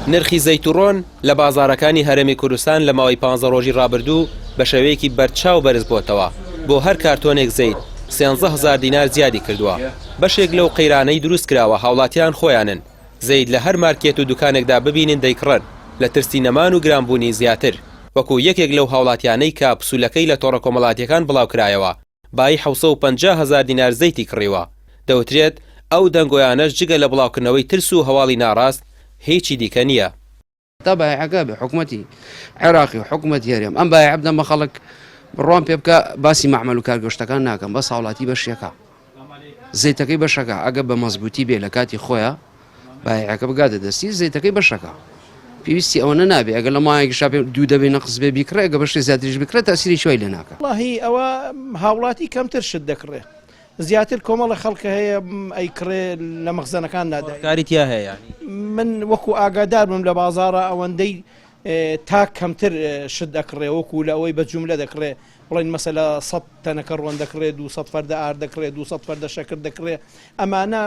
نرخی زەیت و ڕۆن لە بازاڕەکانی هەرێمی کوردستان لە ماوەی پانزە ڕۆژی ڕابردوو بە شێوەیەکی بەرچاو بەرزبۆتەوە، بۆ هەر کارتۆنێک زەیت 13 هەزار دینار زیادی کردووە، بەشێک لەو قەیرانەی دروستکراوە هاوڵاتیان خۆیانن زەیت لە هەر مارکێت و دوکانێکدا ببینن دەیکڕن لە ترسی نەمان و گرانبوونی زیاتر، وەکو یەکێک لەو هاوڵاتیانەی کە پسولەکەی لە تۆڕە کۆمەڵاتیەکان بڵاوکرایەوە بایی 750 هەزار دینار زەیتی کڕیوە، دەوترێت ئەو دەنگۆیانەش جگە لە بڵاوکردنەوەی ترس و هەواڵی ناڕاست هیچی دیکە نییە. تا بایعەکە بێ حکومەتی عێراقی و حکومەتی هەرێم ئەم بایعە بدەن بە خەڵک بڕوام پێ بکە باسی مەعمەل و کارگەشتەکان ناکەم بەس هاوڵاتی بەشیەکە زەیتەکەی بەشەکە ئەگە بە مەزبوتی بێ لە کاتی خۆیان بایعەکە بگاتە دەستی زەیتەکەی بەشەکە پێویستی ئەوە نابێ ئەگەر لە مایەکی شاپێ دوو دەبێ نەقس بێ بیکڕێ ئەگە بەشی زیاتریش بکرێت تاسیری شوای لێ ناکە. وەڵاهی ئەوە هاوڵاتی کەمتر شت دەکڕێ زیاتر کۆمەڵە خەڵکە هەیە ئەیکڕێ لە مەخزەنەکان نادای. کاری تیا هەیە یانی؟ من وەکو ئاگادار بم لە بازاڕا ئەوەندەی تاک کەمتر شت دەکڕێ وەکو لە ئەوەی بە جوملە دەکڕێ بڵێن مەسەلە سەد تەنەکە ڕۆن دەکڕێ 200 فەردە ئارد دەکڕێ 200 فەردە شەکر دەکڕێ ئەمانە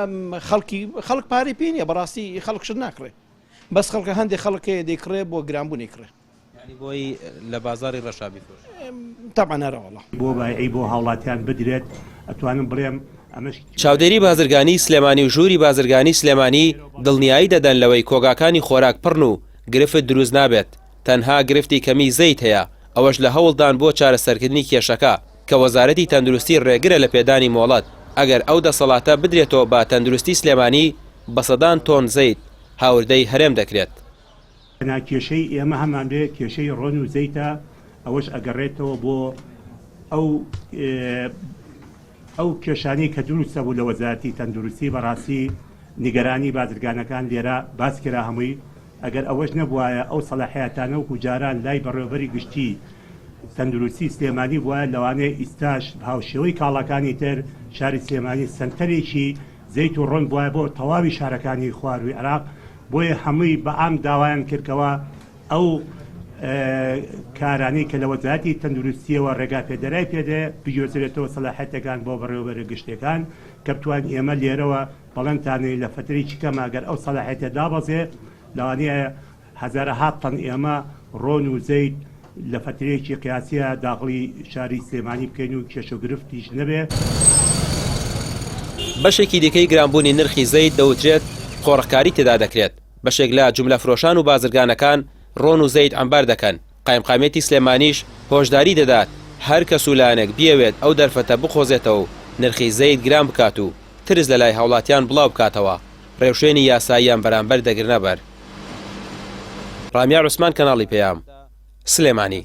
خەڵکی خەڵک پارەی پێ نییە بەڕاستی خەڵک شت ناکڕێ بەس خەڵکە هەندێک خەڵک هەیە دەیکڕێ بۆ گرانبوونی کڕێ. یانی بۆی لە بازاڕی ڕەشا بیفرۆشێ؟ تەبعەن ئەرەوەڵا. بۆ بایعی بۆ هاوڵاتیان بدرێت ئەتوانم بڵێم ئەمەش. چاودێری بازرگانی سلێمانی و ژووری بازرگانی سلێمانی دڵنیایی دەدەن لەوەی کۆگاکانی خۆراک پڕن و گرفت دروست نابێت، تەنها گرفتی کەمی زەیت هەیە، ئەوەش لە هەوڵدان بۆ چارەسەرکردنی کێشەکە، کە وەزارەتی تەندروستی ڕێگرە لە پێدانی مۆڵەت، ئەگەر ئەو دەسەڵاتە بدرێتەوە بە تەندروستی سلێمانی بە سەدان تۆن زەیت هاوردەی هەرێم دەکرێت. تەنها کێشەی ئێمە هەمان بێ کێشەی ڕۆن و زەیتە ئەوەش ئەگەڕێتەوە بۆ ئەو ئەو کێشانەی کە دروست هەبوو لە وەزارەتی تەندروستی بەڕاستی نیگەرانی بازرگانەکان لێرە باس کرا هەمووی ئەگەر ئەوەش نەبوایە ئەو سەلاحیاتانە وەکو جاران لای بەڕێوەبەری گشتی تەندروستی سلێمانی بوایە لەوانەیە ئیستاش هاوشێوەی کاڵاکانی تر شاری سلێمانی سەنتەرێکی زەیت و ڕۆن بوایە بۆ تەواوی شارەکانی خواروی عێراق بۆیە هەمووی بە عام داوایان کرد کەوا ئەو کارانەی کە لە وەزارەتی تەندروستیەوە ڕێگا پێدەرای پێدرێ بگوێزرێتەوە سەلاحیەتەکان بۆ بەڕێوەبەرە گشتیەکان کە بتوان ئێمە لێرەوە بەڵێنتانەی لە فەترەیەکی کەم ئەگەر ئەو سەلاحیەتە دابەزێ لەوانەیە هەزارەها تەن ئێمە ڕۆن و زەیت لە فەترەیەکی قیاسیە داخڵی شاری سلێمانی بکەین و کێشە و گرفتیش نەبێ. بەشێکی دیکەی گرانبوونی نرخی زەیت دەوترێت قۆرخکاری تێدا دەکرێت، بەشێک لە جوملەفرۆشان و بازرگانەکان ڕۆن و زەیت عەمبار دەکەن، قایمقامیەتی سلێمانیش هۆشداری دەدات هەر کەس و لایەنێک بیەوێت ئەو دەرفەتە بقۆزێتەوە و نرخی زەیت گران بکات و ترس لەلای هاوڵاتیان بڵاوبکاتەوە ڕێوشوێنی یاساییان بەرامبەر دەگرنەبەر. ڕامیار عوسمان کەناڵی پەیام، سلێمانی.